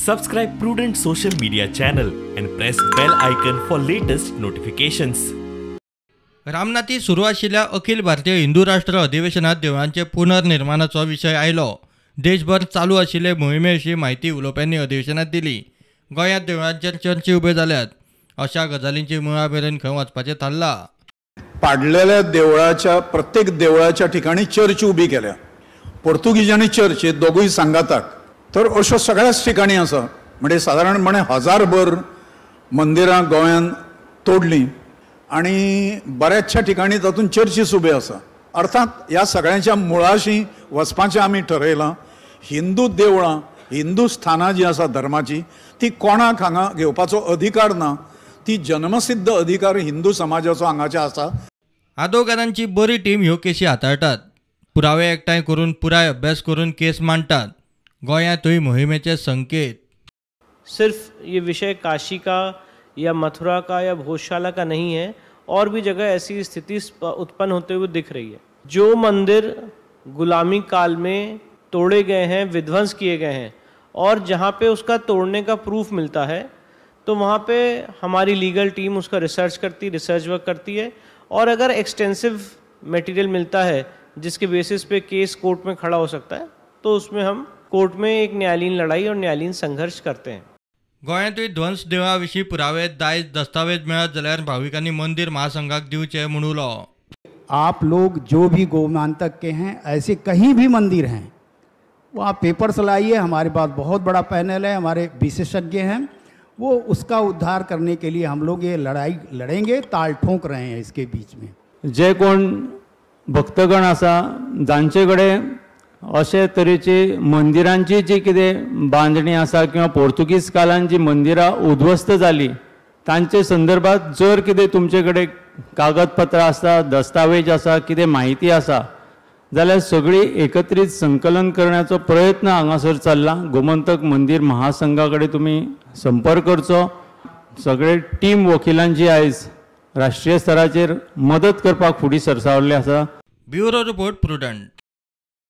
Subscribe Prudent social media channel and press bell icon for latest notifications. Ramnathi सुरू आशिल्ल्या अखिल भारतीय हिंदू राष्ट्र अधिवेशनात देवळांचे पुनर्निर्माणाचो विशय आयलो. देशभर चालू आशिल्ले मोहिमे विशीं म्हायती उलोवप्यांनी अधिवेशनात दिली. गोंयांत देवळांचेर चर्ची उब्यो जाल्यात अशा गजालींची मुळा मेरेन खंय वचपाचें थारलां. पाडलेल्या देवळाच्या प्रत्येक देवळाच्या ठिकाणी चर्च उबी केल्या. पोर्तुगीज आनी चर्च हे दोगूय सांगाताक, तर अश्यो सगळ्याच ठिकाणी आसा. म्हणजे सादारणपणे 1000भर मंदिरां गोंयांत तोडलीं आनी बऱ्याचशा ठिकाणी तातूंत चर्चीस उब्यो आसा. अर्थात ह्या सगळ्यांच्या मुळाशी वचपाचें आमी ठरयलां. हिंदू देवळां, हिंदू स्थानां जीं आसा धर्माची, ती कोणाक हांगा घेवपाचो अधिकार ना. ती जन्मसिद्ध अधिकार हिंदू समाजाचो हांगाचे आसा. आदोगारांची बरी टीम ह्यो केशी हाताळटात. पुरावे एकठांय करून पुराय अभ्यास करून केस मांडटात. गोंयांतूय मोहिमेचे संकेत. सिर्फ ये विषय काशी का या मथुरा का या भोजशाला का नहीं है, और भी जगह ऐसी स्थिति उत्पन्न होते हुए दिख रही है. जो मंदिर गुलामी काल में तोड़े गए हैं, विध्वंस किए गए हैं, और जहाँ पे उसका तोड़ने का प्रूफ मिलता है, तो वहाँ पे हमारी लीगल टीम उसका रिसर्च करती, रिसर्च वर्क करती है, और अगर एक्सटेंसिव मटेरियल मिलता है जिसके बेसिस पे केस कोर्ट में खड़ा हो सकता है, तो उसमें हम कोर्ट में एक न्यायालयीन लड़ाई और न्यायालयीन संघर्ष करते हैं. गोंयांतूय ध्वंस देवळां विशीं पुरावे, दायज, दस्तावेज मेळत जाल्यार भाविकांनी मंदिर महासंघाक दिवचे म्हूण उलो. आप लोग जो भी गोमांतक के हैं, ऐसे कहीं भी मंदिर हैं, वहाँ पेपर्स लाइए. हमारे पास बहुत बड़ा पैनल है, हमारे विशेषज्ञ हैं, वो उसका उद्धार करने के लिए हम लोग ये लड़ाई लड़ेंगे, ताल ठोंक रहे हैं इसके बीच में. जे कोण भक्तगण आसा जांचे कडेन अशे तरेची मंदिरांची जी कितें बांदणी आसा किंवा पोर्तुगीज काळान जी मंदिरां उद्ध्वस्त जाली तांचे संदर्भात जर कितें तुमचे कडेन कागदपत्रां आसा, दस्तावेज आसा, कितें म्हायती आसा जाल्यार सगळी एकत्रीत संकलन करण्याचो प्रयत्न हांगासर चल्ला. गोमंतक मंदिर महासंघा कडेन तुमी संपर्क करचो. सगळे टीम वकिलांची आयज राष्ट्रीय स्तराचेर मदत करपाक फुडें सरसावल्ले आसा. Bureau report, Prudent.